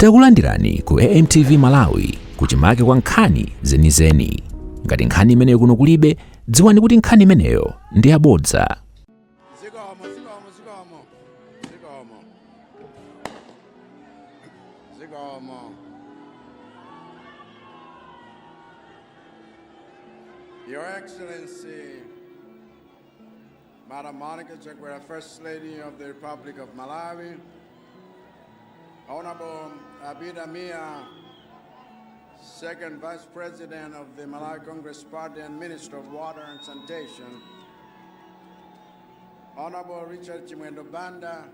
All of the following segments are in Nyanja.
Takulandirani ku AMTV Malawi kuchimake kwa nkhani zenizeni. Ngati nkhani imeneyo kuno kulibe, dziwani kuti nkhani imeneyo ndi yabodza. Zikomo, zikomo, zikomo, zikomo, zikomo. Your Excellency, Madam Monica Chakwera, First Lady of the Republic of Malawi, Honorable Abida Mia, Second Vice President of the Malawi Congress Party and Minister of Water and Sanitation, Honorable Richard Chimwendo Banda,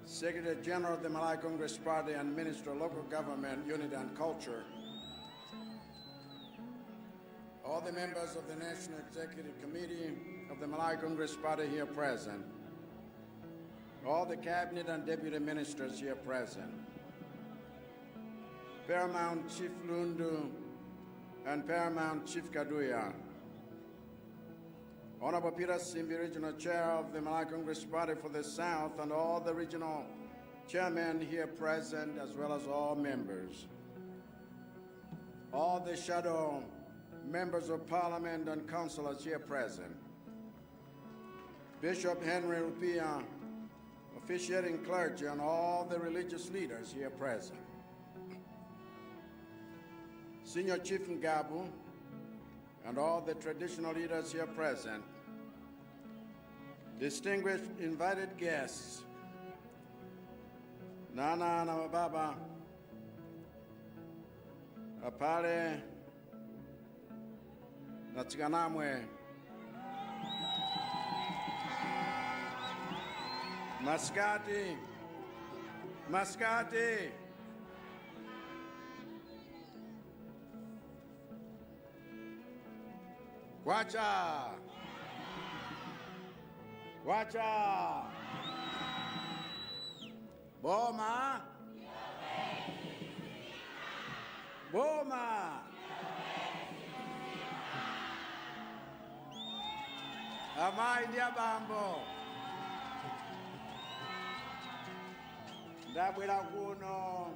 Secretary General of the Malawi Congress Party and Minister of Local Government, Unity and Culture, all the members of the National Executive Committee of the Malawi Congress Party here present, all the cabinet and deputy ministers here present, Paramount Chief Lundu and Paramount Chief Kaduya, Honorable Peter Simbi, Regional Chair of the Malawi Congress Party for the South, and all the regional chairmen here present, as well as all members, all the shadow members of parliament and councillors here present, Bishop Henry Rupia, officiating clergy, and all the religious leaders here present, Senior Chief Ngabu, and all the traditional leaders here present, distinguished invited guests, Nana na Baba, Apale na Tsikanamwe, Maskati, Maskati, Kwacha, Kwacha, Boma, Boma. Amayi ndi abambo, ndabwera kuno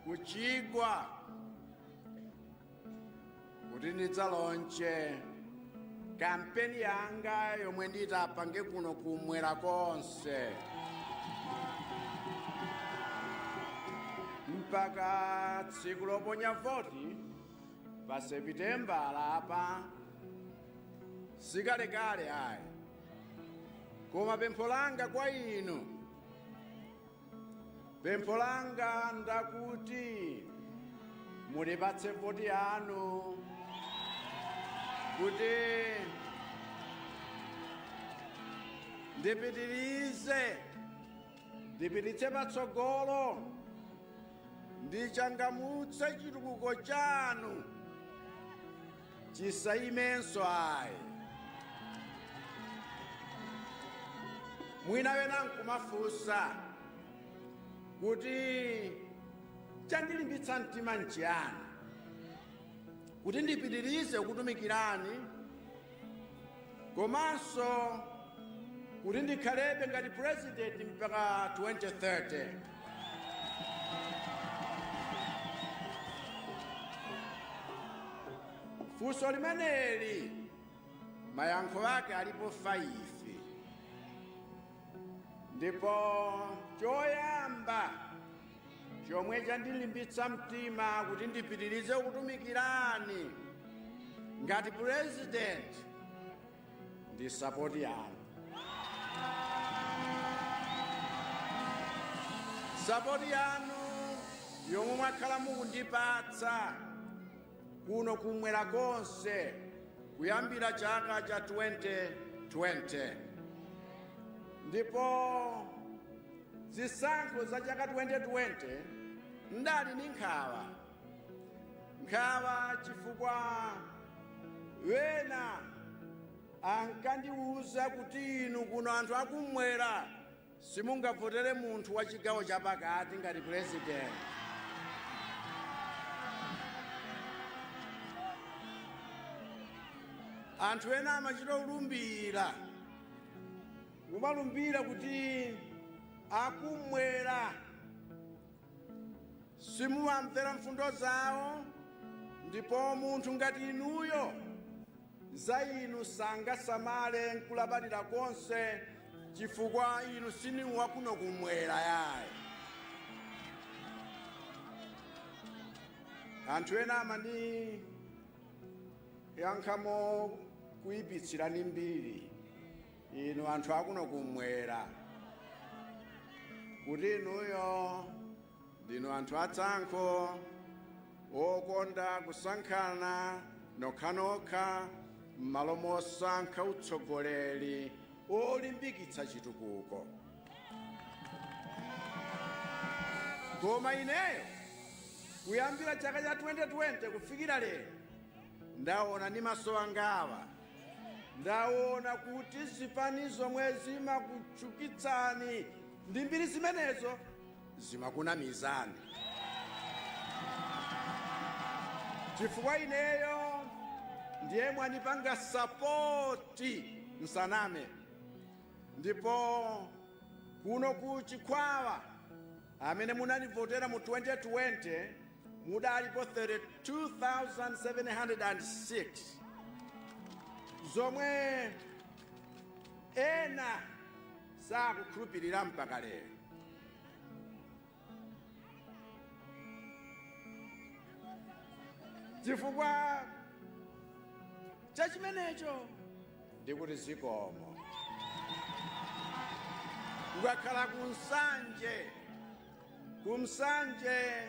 kuchigwa kuti ndidzalaunche kampeni yanga yomwe nditapange kuno kumwera konse mpaka tsiku loponya voti pa Sepitembala apa, sikalekale ayi. Koma pempho langa kwa inu, pempho langa ndakuti mulipatse voti yanu kuti ndipitirize, ndipititse patsogolo, ndichangamutse chitukuko chanu chisayimenso ayi. Mwina wena nkumafunsa kuti chandilimbitsa mtima nchiyani kuti ndipitirize kutumikirani komanso kuti ndikhalebe ngati president mpaka 2030. Funso limeneli mayankho ake alipo 5, ndipo choyamba chomwe chandilimbitsa mtima kuti ndipitirize kutumikirani ngati president ndi support yanu. Support yanu yomwe mwakhala mukundipatsa kuno kumwera konse kuyambira chaka cha 2020, ndipo zisankho za chaka 2020 ndali ndi nkhawa, nkhawa chifukwa wena ankandiwuza kuti inu kuno anthu akumwera simungavotere munthu wa chigawo chapakati ngati president. Anthu ena amachita kulumbira, kumalumbira kuti akumwera Simuwamvera mfundo zawo, ndipo munthu ngati inuyo, za inu sangasamale nkulabadira konse, chifukwa inu sinu wakuno kumwera yayi. Anthu ena amandiyankhamo kuyipitsirani mbiri inu anthu akuno kumwera, kuti inuyo ndinu anthu atsankho, okonda kusankhana nokhanokha m'malo mosankha utsogoleri olimbikitsa chitukuko. Koma ineyo kuyambira chaka cha 2020 kufikira lero, ndaona ndi maso angawa, ndaona kuti zipani zomwe zimakutchukitsani ndi mbiri zimenezo zimakunamizani, chifukwa ineyo ndiye mwanipanga support, nsaname. Ndipo kuno ku Chikwawa, amene munandivotera mu 2020 mudalipo 32,706, zomwe ena sakukhulupirira mpaka lero. Chifukwa cha chimenecho ndikuti zikomo. Kukakhala kuNsanje, kuNsanje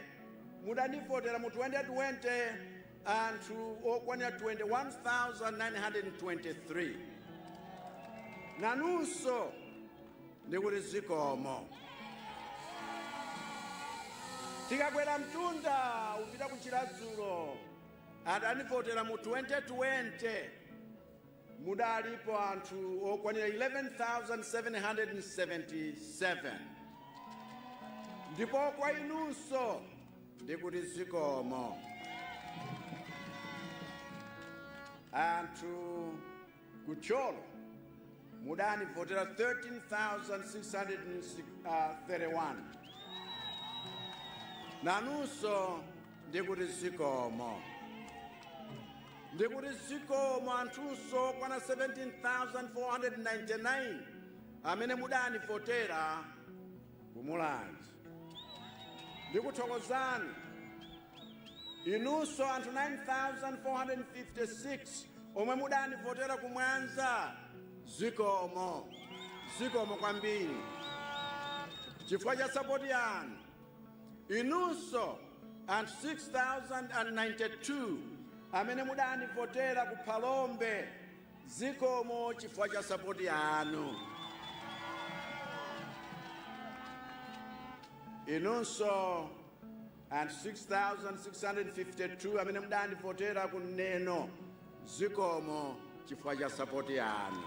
mudandivotera mu 2020 anthu okwanira 21,923. Nanunso ndikuti zikomo. Tikakwera mtunda upita ku Chiradzulo, adandivotera mu 2020 mudalipo anthu okwanira 11,777, ndipo kwa inunso ndikuti zikomo. Anthu ku Thyolo mudanivotera 13,631, nanunso ndikuti zikomo. Ndikuti zikomo anthunso okwana 17,499 amene mudanivotera kuMulanje. Ndikuthokozani inunso anthu 9456 omwe mudanivotera kuMwanza. Zikomo, zikomo kwambiri chifukwa cha support yanu. Inunso anthu 6092 amene mudanivotera ku Phalombe, zikomo chifukwa cha support yanu. Inunso anthu 6652 amene mudandivotera ku Neno, zikomo chifukwa cha support yanu.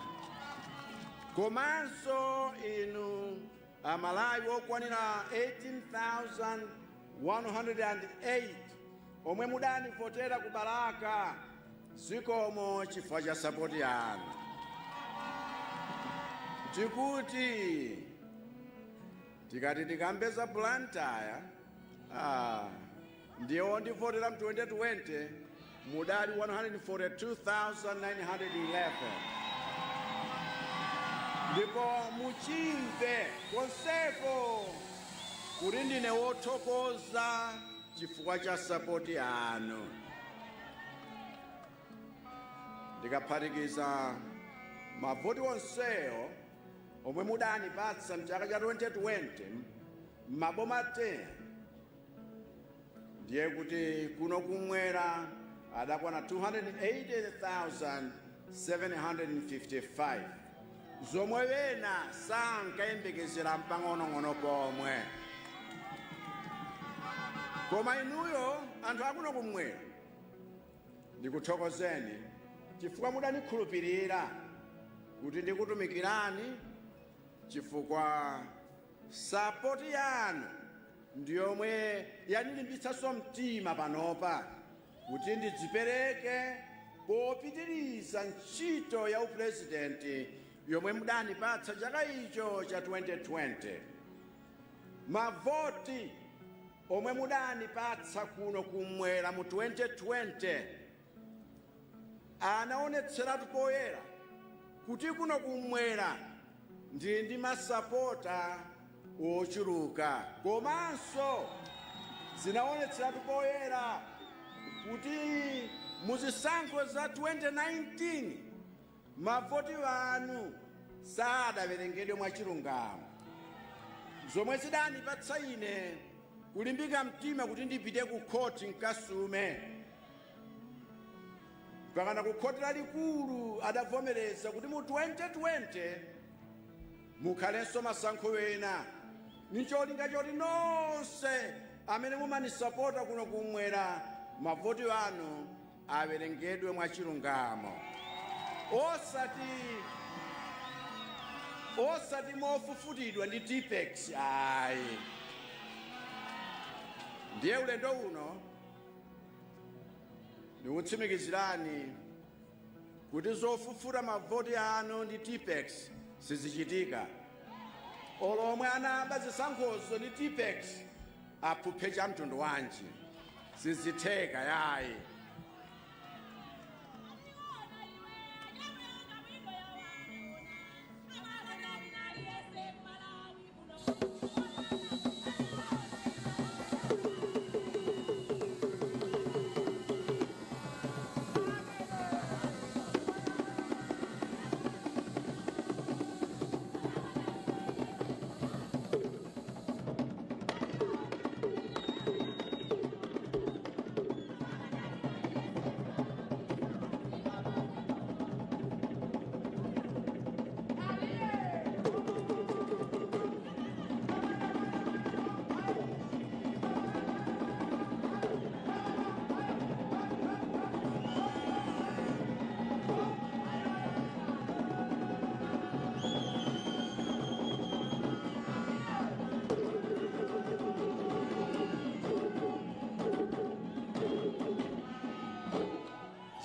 Komanso inu Amalawi okwanira 18,108 omwe mudandivotera ku Balaka, zikomo chifukwa cha support yanu. Tikuti tikati tikambe za Blantyre, ndiye wondivotera mu 2020 mudali 142,911, ndipo muchimve konseko kuti ndine wothokoza chifukwa cha support yanu. Ndikaphatikiza mavoti onsewo omwe mudanipatsa mchaka cha 2020 m'maboma 10, ndiye kuti kuno kumwera adakwana 280,755, zomwe wena sankayembekezera mpang'onong'ono pomwe. Koma inuyo anthu akuno kumwera, ndikuthokozeni chifukwa mudanikhulupirira kuti ndikutumikirani, chifukwa support yanu ndiyomwe yanilimbitsanso mtima panopa kuti ndidzipereke popitiriza ntchito ya upurezidenti yomwe mudanipatsa chaka icho cha 2020. Mavoti Omwe mudanipatsa kuno kumwera mu 2020 anaonetseratu poyera kuti kuno kumwera ndili ndi masapota ochuluka, komanso zinaonetseratu poyera kuti muzisankho za 2019 mavoti anu sadawerengedwe mwachilungamo, zomwe zidanipatsa ine kulimbika mtima kuti ndipite ku khoti nkasume. Mpakana ku khoti lalikulu adavomereza kuti mu 2020 mukhalenso masankho ena, ni cholinga choti nonse amene mumanisapota kuno kumwera mavoti anu awerengedwe mwachilungamo, osati mofufutidwa ndi Tipex ayi. Ndiye ulendo uno ndikutsimikizirani kuti zofufuta mavoti anu ndi Tipex sizichitika. Olomwe anaba zisankhozo ndi Tipex aphuphe cha mtundu wanji, sizitheka yayi.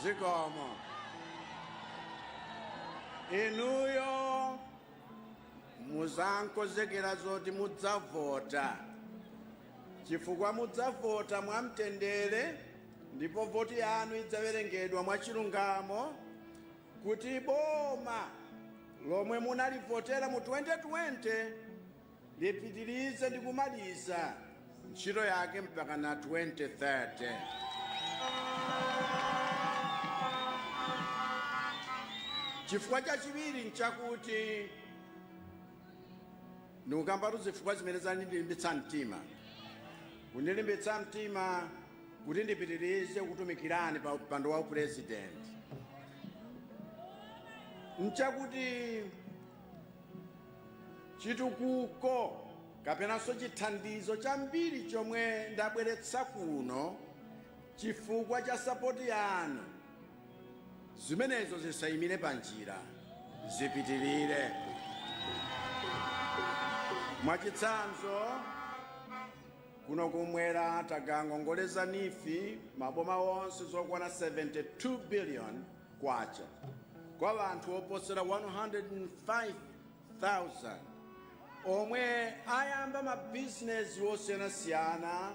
Zikomo. Inuyo muzankozekera zoti mudzavota, chifukwa mudzavota mwamtendere ndipo voti yanu idzawerengedwa mwachilungamo kuti boma lomwe munalivotera mu 2020 lipitirize ndi kumaliza ntchito yake mpaka na 2030. Chifukwa chachiwiri nchakuti ndikukambatu zifukwa zimene zandilimbitsa mtima, kundilimbitsa mtima kuti ndipitirize kutumikirani pa mpando wa president, nchakuti chitukuko kapenanso chithandizo chambiri chomwe ndabweretsa kuno chifukwa cha sapoti yanu, zimenezo zisayimire pa njira, zipitirire. Mwachitsanzo, kuno kumwera tagawa ngongole za NEEF maboma onse zokwana 72 billion kwacha kwa anthu oposera 105,000 omwe ayamba mabizinesi osiyanasiyana.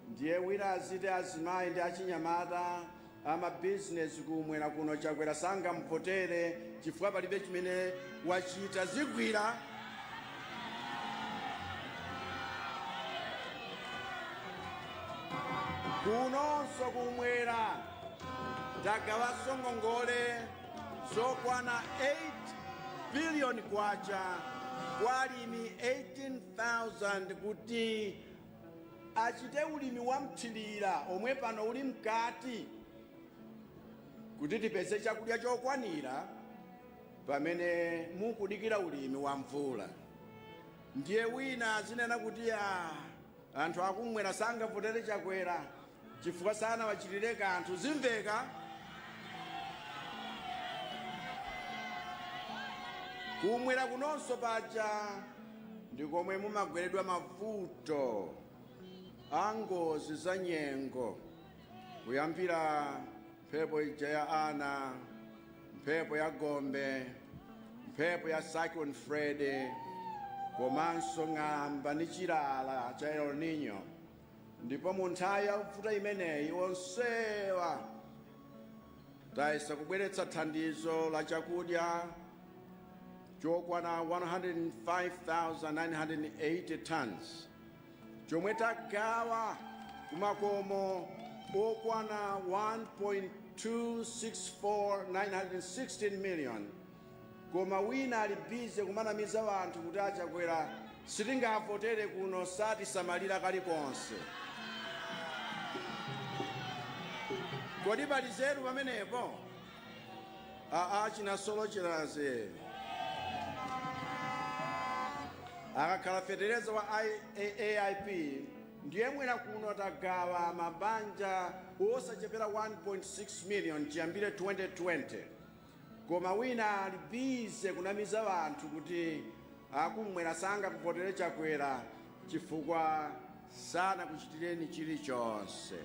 Ndiye wina aziti azimayi ndi achinyamata amabizinesi kumwera kuno Chakwera sangamvotere chifukwa palibe chimene wachita, zigwira. Kunonso kumwera tagawanso ngongole zokwana 8 billion kwacha kwa alimi 18,000 kuti achite ulimi wa mthirira omwe pano uli mkati, kuti tipeze chakudya chokwanira pamene mukudikira ulimi wa mvula. Ndiye wina azinena kuti anthu akumwera sangavotere Chakwera chifukwa sanawachitire kanthu, zimveka. Kumwera kunonso paja ndikomwe mumagweredwa mavuto a ngozi za nyengo, kuyambira mphepo ija ya Ana, mphepo ya Gombe, mphepo ya Cyclone Freddy, komanso ng'amba ndi chilala cha El Nino. Ndipo mu nthawi yakuvuta imeneyi onsewa tayesa kubweretsa thandizo la chakudya chokwana 105,980 tons chomwe tagawa kumakomo okwana 1.264916 million. Koma wina ali busy kumanamiza anthu kuti aChakwera sitingavotere kuno, satisamalira kalikonse. Kodi pali zeru pamenepo? Aa, chinasolo chiraze akakhala fetereza wa AIP ndiye mwera kuno tagawa mabanja osachepera 1.6 million chiyambire 2020. Koma wina ali busy kunamiza anthu kuti akumwera sangakuvotere Chakwera chifukwa sanakuchitireni chilichonse.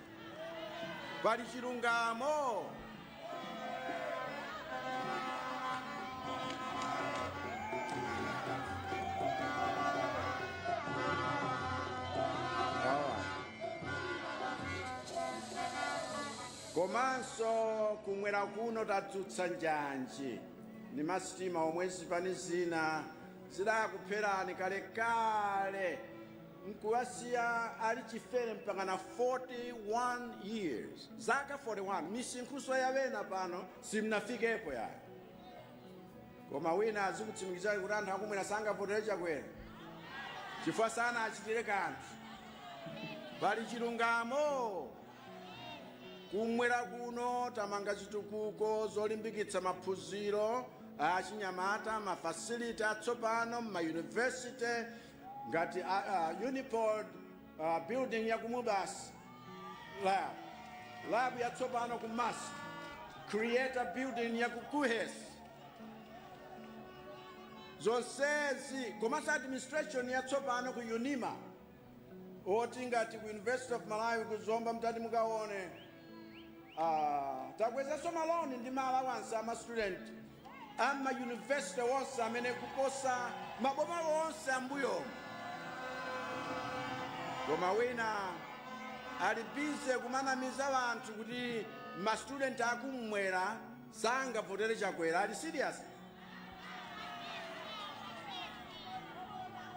Pali chilungamo? Komanso kumwera kuno tadzutsa njanji ndi masitima omwe zipani zina zidakupherani kalekale nkuwasiya ali chifere mpakana 41 years, zaka 41. Misinkhuso yawena pano simnafikepo yayo, koma wina azikutsimikizani kuti anthu akumwera sangavotere Chakwera chifukwa sanachitire kanthu. Pali chilungamo? Kumwera kuno tamanga zitukuko zolimbikitsa maphunziro a achinyamata, mafasiliti atsopano m'mayunivesite ngati Unipod building ya ku MUBAS, lab yatsopano ku MUST, creator building ya ku KUHeS, zonsezi komanso administration yatsopano ku UNIMA, oti ngati ku University of Malawi ku Zomba mtati mukaone. Takwezanso maloni ndi ma allowance ama student ama university wonse amene kuposa maboma wonse ambuyomu. Koma wina ali busy kumanamiza anthu kuti ma student akumwera sangavotere Chakwera. Ali serious?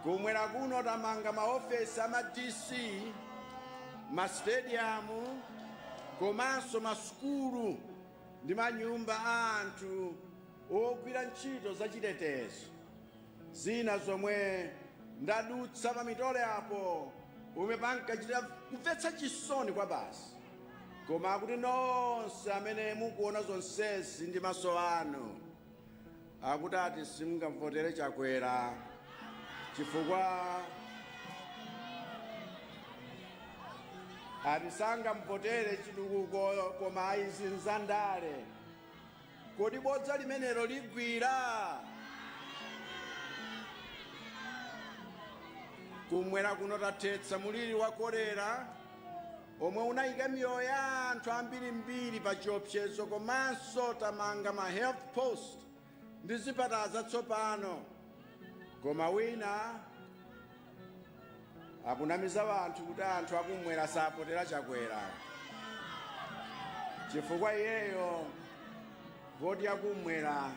Kumwera kuno tamanga maofesi ama DC, mastadium komanso masukulu ndi manyumba a anthu ogwira ntchito zachitetezo. Zina zomwe ndadutsa pa mitole apo pomwe pankachita kumvetsa chisoni kwa basi. Koma akuti nonse amene mukuona zonsezi ndi maso anu, akuti ati simungavotere Chakwera chifukwa ati sangamvotere chitukuko, koma izi nzandale. Kodi bodza limenelo ligwira? Kumwera kuno tathetsa muliri wa kolera omwe unayika miyoyo ya anthu ambirimbiri pa chiopsezo, komanso tamanga ma health post ndi zipatala zatsopano. Koma wina akunamiza anthu kuti anthu akumwera savotera Chakwera chifukwa iyeyo voti yakumwera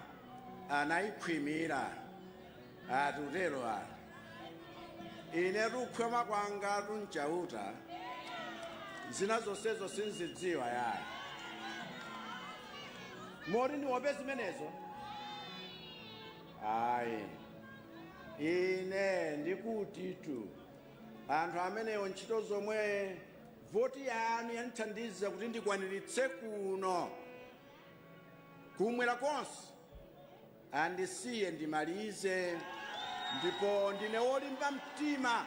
anayikhwimira. Atutero ati ine kukhwima kwanga tunchauta, zina zonsezo sinzidziwa yayi, moti ndiope zimenezo? Ayi, ine ndikutitu anthu amenewo ntchito zomwe voti yanu yandithandiza kuti ndikwaniritse kuno kumwera konse andisiye ndimalize, ndipo ndine wolimba mtima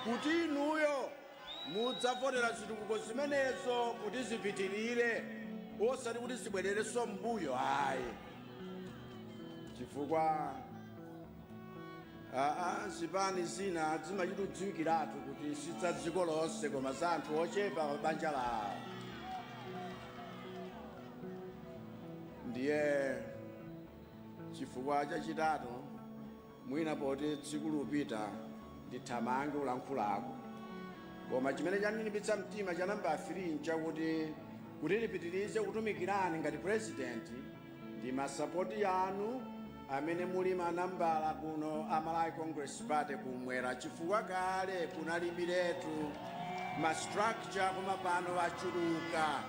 kuti inuyo mudzavotera zitukuko zimenezo kuti zipitirire, osati kuti zibwererenso mbuyo ayi, chifukwa aa zipani zina zimachita kudziwikiratu kuti si za dziko lonse koma za anthu ochepa pa banja lawo. Ndiye chifukwa chachitatu, mwina poti tsiku lupita ndithamange ulankhulako. Koma chimene chandilimbitsa mtima cha namba 3 nchakuti kuti ndipitirize kutumikirani ngati president ndi masapoti yanu amene muli manambala kuno a Malawi Congress Party kumwera, chifukwa kale kunalibiretu ma structure, koma pano achuluka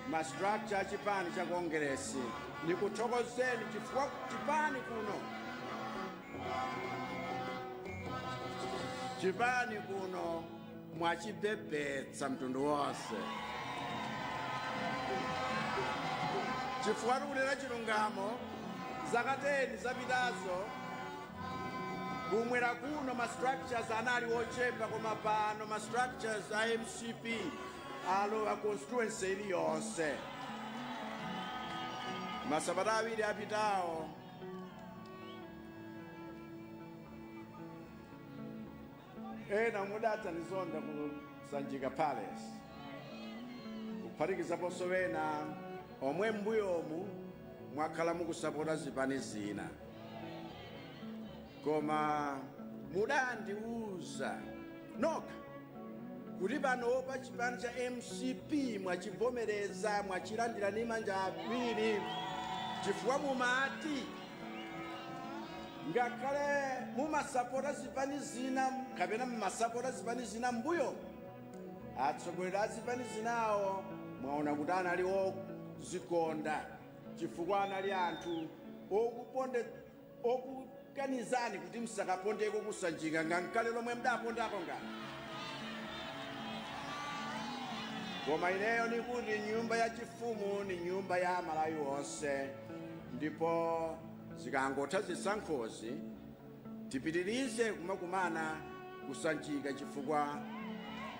ma structure a chipani cha Kongeresi. Ndikuthokozeni chifukwa chipani kuno mwachibebetsa mtundu wonse, chifukwa tikunena chilungamo, zaka 10 zapitazo kumwera kuno ma structures anali ochepa, koma pano ma structures a MCP alowa constituency iliyonse. Masabata 2 apitawo ena mudadzandizonda ku Sanjika Palace, kuphatikizaponso ena omwe m'mbuyomu mwakhala mukusapota zipani zina, koma mudandiuza nokha kuti panopa chipani cha MCP mwachivomereza, mwachilandira ndi manja awiri, chifukwa mumati ngakhale mumasapota zipani zina kapena mmasapota zipani zina mbuyo, atsogoleri a zipani zinawo mwaona kuti anali ozikonda, chifukwa anali anthu okukanizani kuti msakapondeko kuSanjika ngankale lomwe mdapondako ngati. Koma ineyo nikuti nyumba ya chifumu ni nyumba ya Amalawi onse, ndipo zikangotha zisankhozi tipitirize kumakumana kuSanjika, chifukwa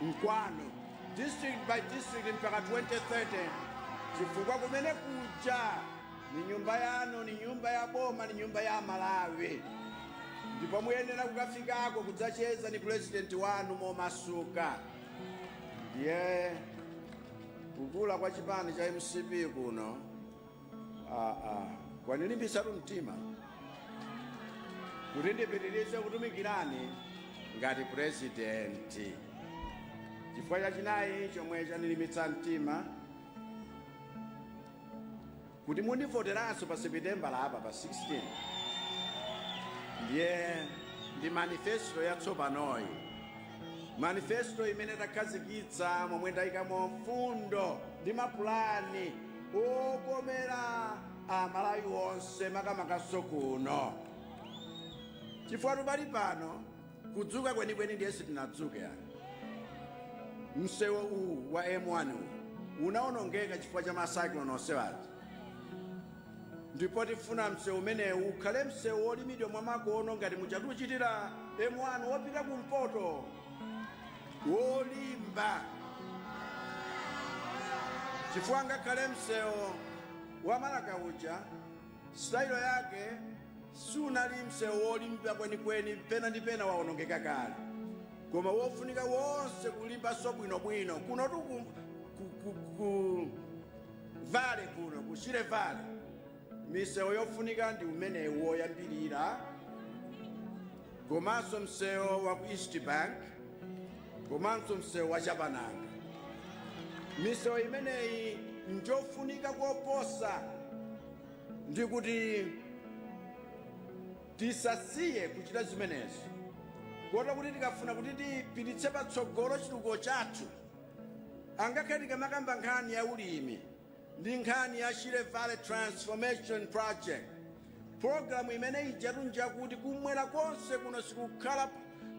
nkwanu, district by district mpaka 2030, chifukwa kumene kuja ni nyumba yanu, ni nyumba ya boma, ni nyumba ya Malawi, ndipo muyenera kukafikako kudzacheza ni purezidenti wanu momasuka. Ndiye kukula kwa chipani cha MCP kuno kwanilimbitsatu mtima kuti ndipitirize kutumikirani ngati purezidenti. Chifukwa chachinayi chomwe chanilimbitsa mtima kuti mundivoteranso pa Sepitembala apa pa 16 ndiye ndi manifesto yatsopanoyi, manifesto imene takhazikitsa momwe ndayikamo mfundo ndi mapulani okomera Amalawi onse, makamakaso kuno, chifukwa tubali pano kudzuka kwenikweni ndiye sitinadzuke yani. Msewu uwu wa M1 uwu unawonongeka chifukwa cha ma cyclone onsewaja, ndipo tifuna msewu umenewu ukhale msewu wolimidwa mwamakono ngati muchatuchitira M1 wopita kumpoto, wolimba, chifukwa ngakhale msewu wa Marka uja sitayilo yake sunali msewu wolimba kwenikweni, pena ndi pena wawonongeka kale, koma wofunika wonse kulimbanso bwinobwino. Kunotu ku valley kuno, ku Shire Valley, misewu yofunika ndi umenewu woyambirira, komanso msewu wa ku East Bank, komanso msewu wa Chapananga. Misewu imeneyi njofunika koposa, ndi kuti tisasiye kuchita zimenezo, kota kuti tikafuna kuti tipititse patsogolo chitukuko chathu, angakhale tikamakamba nkhani ya ulimi ndi nkhani ya Shire Valley Transformation Project, pologalamu imene ijatu njakuti kumwera konse kuno sikukhala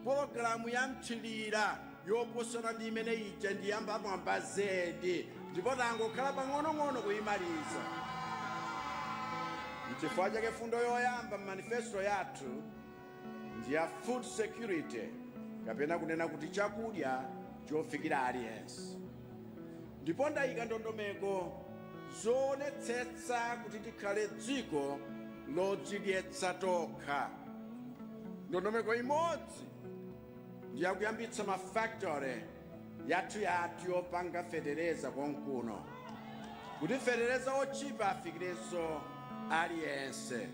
pologalamu ya mthirira yoposana ndi imene ija, ndiyamba mwamba zedi, ndipo tangokhala pang'onong'ono kuyimaliza. Nchifukwa chake fundo yoyamba m'manifesto yathu ndi ya food security, kapena kunena kuti chakudya chofikira aliyense, ndipo ndayika ndondomeko zoonetsetsa kuti tikhale dziko lodzidyetsa tokha. Ndondomeko imodzi ndi yakuyambitsa mafactory yathu yathu yopanga fetereza konkuno, kuti fetereza otchipa afikirenso aliyense.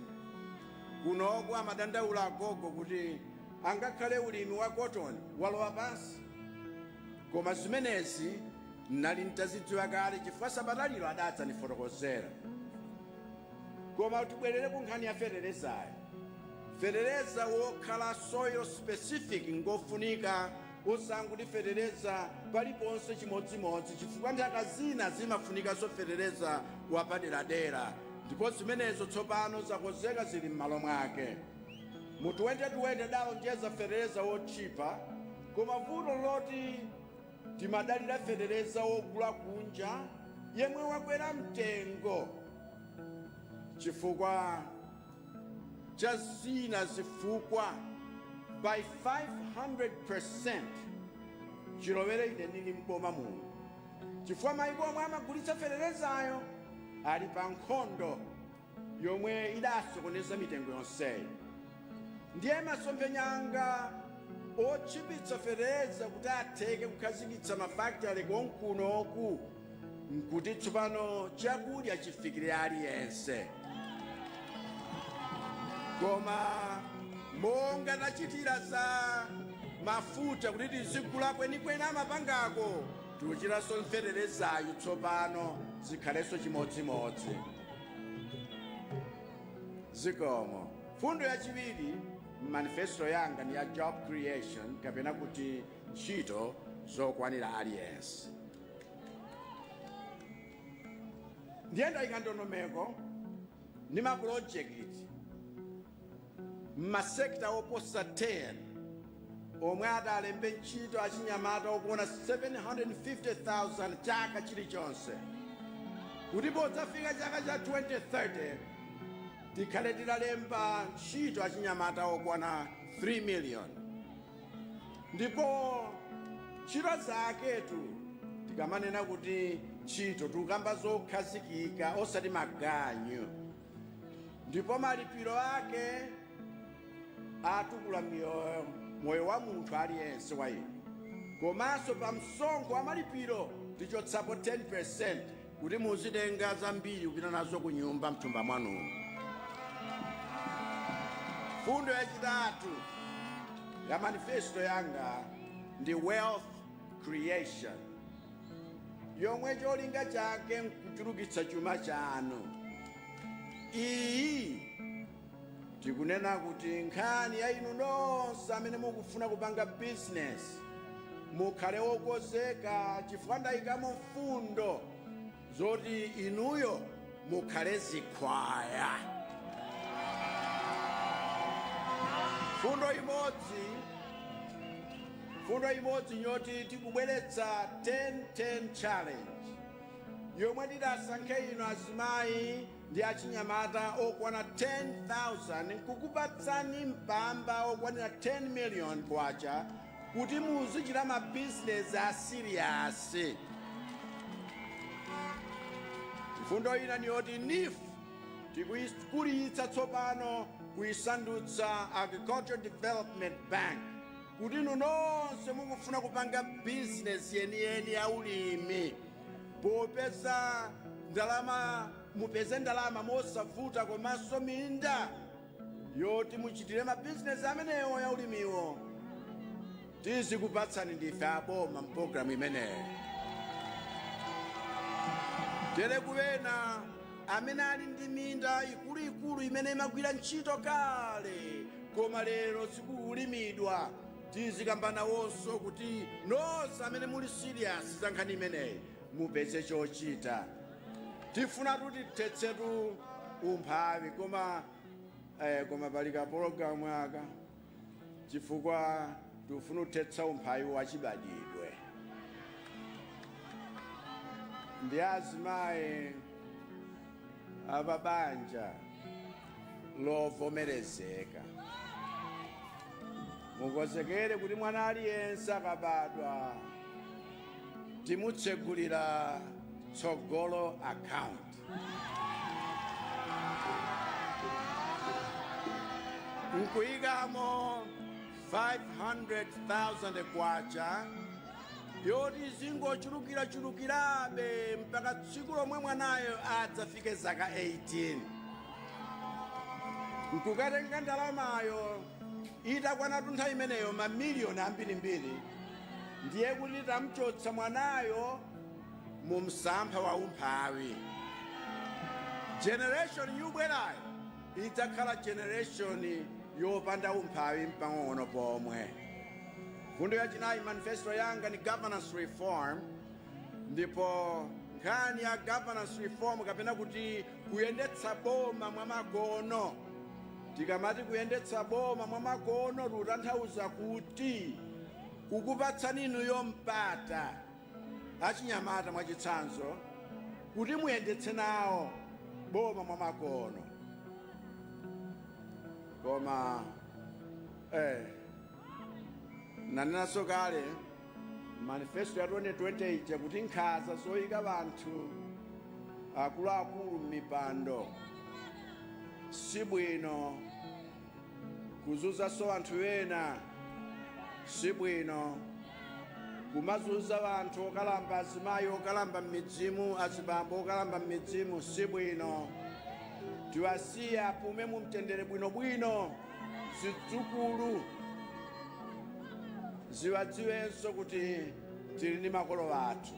Kunoku amadandaula agogo kuti angakhale ulimi wa cotton walowa pansi. Koma zimenezi ndinali ntazidziwa kale chifukwa sabata lino adadzandifotokozera. Koma tibwerere ku nkhani ya feterezayo. Fetereza wokhala soil specific ngofunika, osangoti fetereza paliponse chimodzimodzi, chifukwa nthaka zina zimafunikanso fetereza wapaderadera, ndipo zimenezo tsopano zakonzeka, zili m'malo mwake. Mu 2020 dalonjeza fetereza wotchipa, koma vuto loti timadalira fetereza wogula kunja yemwe wakwera mtengo chifukwa cha zina zifukwa by 500% chilowere ine ndili mboma muno, chifukwa maiko omwe amagulitsa feterezayo ali pa nkhondo yomwe idasokoneza mitengo yonseyi. Ndiye masomphenya anga otchipitsa fetereza kuti atheke kukhazikitsa mafakitale konkunoku, nkuti tsopano chakudya chifikire aliyense. Koma monga tachitira za mafuta kuti tizigula kwenikweni amapangako, tikuchitanso feterezayo tsopano zikhalenso chimodzimodzi. Zikomo. Fundo yachiwiri manifesto yanga ni ya job creation, kapena kuti ntchito zokwanira aliyense. Ndiye ndayika ndondomeko ndi mapulojekiti m'masekta oposa 10 omwe atalembe ntchito achinyamata okwana 750,000 chaka chilichonse, kuti podzafika chaka cha 2030 tikhale titalemba ntchito achinyamata okwana 3 million. Ndipo ntchito zaketu, tikamanena kuti ntchito, tikukamba zokhazikika, osati maganyu, ndipo malipiro ake atukula moyo wa munthu aliyense wa inu. Komanso pa msonkho wa malipiro tichotsapo 10% kuti muzitenga zambiri kupita nazo ku nyumba mthumba mwanumo. Fundo yachitatu ya manifesto yanga ndi wealth creation, yomwe cholinga chake nkuchulukitsa chuma chanu. Iyi tikunena kuti nkhani ya inu nonse amene mukufuna kupanga business, mukhale wokonzeka, chifukwa ndayikamo mfundo zoti inuyo mukhale zikhwaya. Fundo imodzi nyoti tikubweretsa 10-10 challenge, yomwe tidasankhe inu azimayi ndi achinyamata okwana 10,000 nkukupatsani mpamba okwanira 10 million kwacha kuti muzichita mabizinesi a serious. Mfundo ina ni yoti NEEF tikuyikulitsa tsopano kuyisandutsa Agricultural Development Bank, kuti inu nonse mukufuna kupanga bizinesi yeniyeni ya ulimi popeza ndalama, mupeze ndalama mosavuta, komanso minda yoti muchitire mabizinesi amenewo ya ulimiwo tizikupatsani ndife aboma mpologalamu imeneyo. Tere kuwena amene ali ndi minda ikuluikulu imene imagwira ntchito kale koma lero sikulimidwa, tizikamba nawonso kuti nonse amene muli serious za nkhani imeneyi mupeze chochita. Tifuna kuti tithetsetu umphawi, koma pali ka pologalamu aka, chifukwa tikufuna kuthetsa umphawi wachibadidwe. Ndi azimayi apabanja lovomerezeka, mukonzekere kuti mwana aliyense akabadwa timutsegulira Tsogolo account, nkuyikamo 500,000 kwacha yoti zingochulukirachulukirabe mpaka tsiku lomwe mwanayo adzafike zaka 18, nkukatenga ndalamayo itakwana nthawi imeneyo mamiliyoni ambirimbiri. Ndiye kuti tamchotsa mwanayo mu msampha wa umphawi. Generation yubwerayo idzakhala generation yopanda umphawi mpang'ono pomwe. Fundo yachinayi, manifesto yanga ni governance reform. Ndipo nkhani ya governance reform, kapena kuti kuyendetsa boma mwamakono. Tikamati kuyendetsa boma mwamakono, tikutanthauza kuti kukupatsani inuyo mpata, achinyamata mwachitsanzo, kuti muyendetse nawo boma mwamakono. Koma nanenanso kale manifesto ya 2020 ija kuti nkhanza zoyika anthu akuluakulu m'mipando sibwino, kuzunzanso anthu ena sibwino, kumazunza anthu okalamba, azimayi okalamba m'midzimu, azibambo okalamba m'midzimu sibwino. Tiwasiye apume mu mtendere bwinobwino, zidzukulu ziwadziwenso kuti tili ndi makolo athu.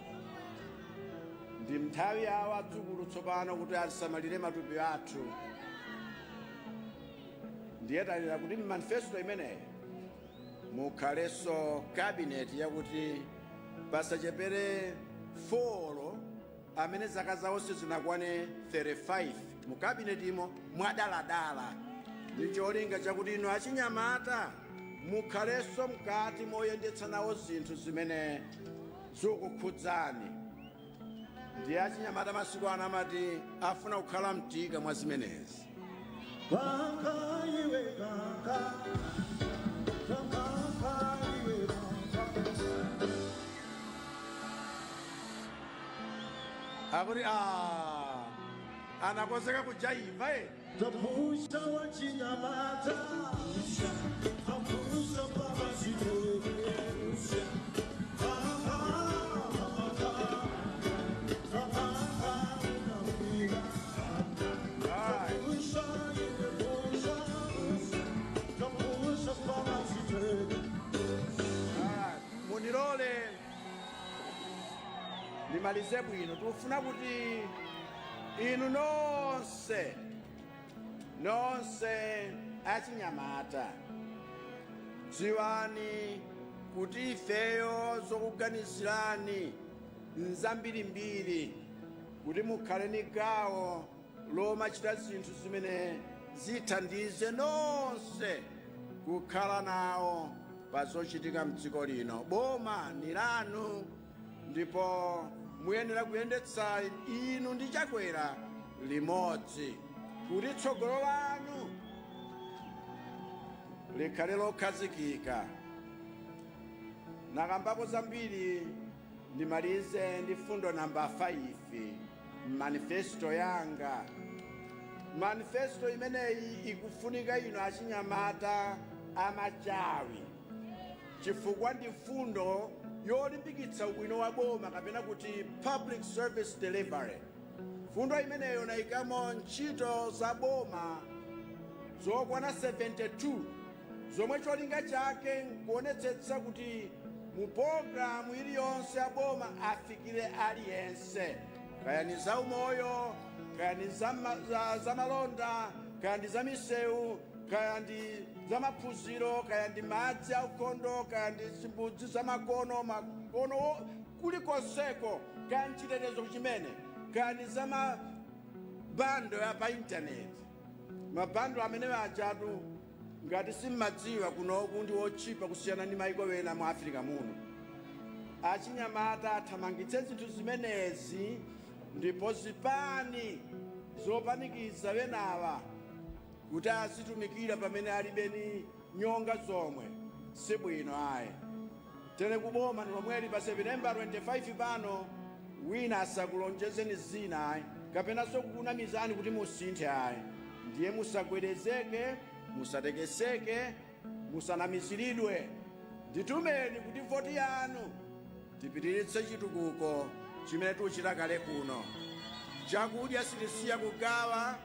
Ndi nthawi yawo adzukulu tsopano kuti asamalire matupi athu. Ndiye talira kuti mmanifesto imeneyi mukhalenso cabinet yakuti pasachepere 4 amene zaka zawo sizinakwane 35 mu cabinet imo mwadaladala, ndi cholinga chakuti inu achinyamata mukhalenso mkati moyendetsa nawo zinthu zimene zikukhudzani. Ndiye achinyamata masiku ano amati afuna kukhala mtika mwa zimenezi. Kanka iwe kanka, kanka iwe kanka. Akuti a anakonzeka kujaiva e. Tapusa wachinyamata, tapusa pamazito. Kanka, kanka, kanka, tapusa iwe pusa, tapusa pamazito. Munilole ndimalize bwino. Tikufuna kuti inu nonse, nonse achinyamata, dziwani kuti ifeyo zokuganizirani nzambirimbiri kuti mukhale ni gawo lomachita zinthu zimene zithandize nonse kukhala nawo pa zochitika mdziko lino. Boma ni lanu, ndipo muyenera kuyendetsa inu ndi Chakwera limodzi kuti tsogolo lanu likhale lokhazikika. Nakambapo zambiri, ndimalize ndi fundo namba 5 manifesto yanga. Manifesto imeneyi ikufunika ino achinyamata amachawi, chifukwa ndi fundo yolimbikitsa ubwino wa boma, kapena kuti public service delivery. Fundo imeneyo nayikamo ntchito za boma zokwana 72, zomwe cholinga chake nkuonetsetsa kuti mu pologalamu iliyonse ya boma afikire aliyense, kaya ni za umoyo, kaya ni za malonda, kaya ndi za misewu, kaya ndi za maphunziro, kaya ndi madzi aukhondo, kaya ndi zimbudzi za makono makono, kulikonseko, kaya mchitetezo chimene, kaya ndi za ma bundle ya pa intaneti. Ma bundle amene ajatu, ngati simmadziwa, kunoku ndi otchipa kusiyana ndi maiko ena mu Africa muno. Achinyamata athamangitse zinthu zimenezi, ndipo zipani zopanikiza wenawa kuti azitumikira pamene alibeni nyonga zomwe sibwino ayi. Tere kuboma ndi lomweli pa September 25 pano. Wina asakulonjezeni zina ayi, kapenanso kukunamizani kuti musinthe ayi. Ndiye musagwedezeke, musatekeseke, musanamiziridwe. Nditumeni kuti voti yanu tipitiritse chitukuko chimene tikuchita kale kuno. Chakudya sitisiya kugawa,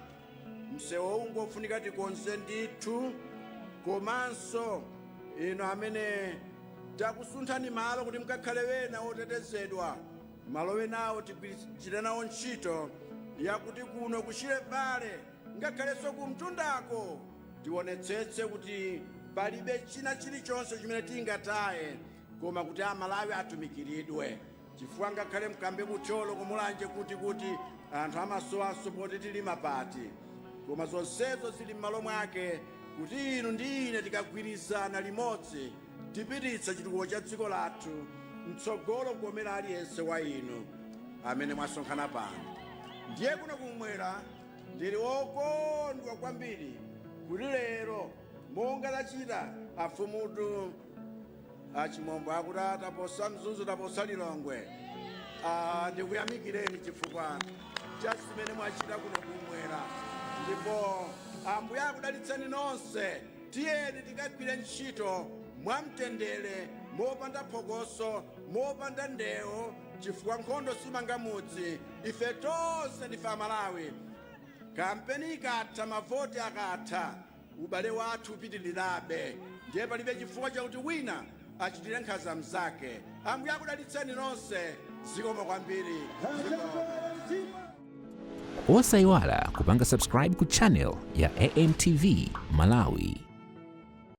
msewu ungofunika tikonze ndithu. Komanso inu amene Takusunthani malo kuti mukakhale wena otetezedwa, malo wenawo tigwirire nawo ntchito yakuti kuno ku Shire Valley, ngakhalenso kumtundako, tionetsetse kuti palibe china chilichonse chimene tingataye, koma kuti Amalawi atumikiridwe, chifukwa ngakhale mkambe kuThyolo, kuMulanje, kuti anthu amasowaso poti tilima pati. Koma zonsezo zili m'malo mwake, kuti inu ndi ine tikagwirizana limodzi tipititsa chitukuko cha dziko lathu mtsogolo, kukomera aliyense wa inu amene mwasonkhana pano. Ndiye kuno kumwera ndili wokondwa kwambiri kuti lero, monga tachita afumutu achimombo akuti taposa Mzuzu, taposa Lilongwe. Ndikuyamikireni chifukwa cha zimene mwachita kuno kumwera, ndipo Ambuye akudalitseni nonse. Tiyeni tikagwire ntchito mwamtendere, mopanda phokoso, mopanda ndewo, chifukwa nkhondo simanga mudzi. Ife tonse ndife Amalawi. Kampeni ikatha, mavoti akatha, ubale wathu upitirirabe. Ndiye palibe chifukwa chakuti wina achitire nkhanza mnzake. Ambuye akudalitseni nonse. Zikomo kwambiri, zikomo. Osayiwala kupanga subscribe ku channel ya AMTV Malawi.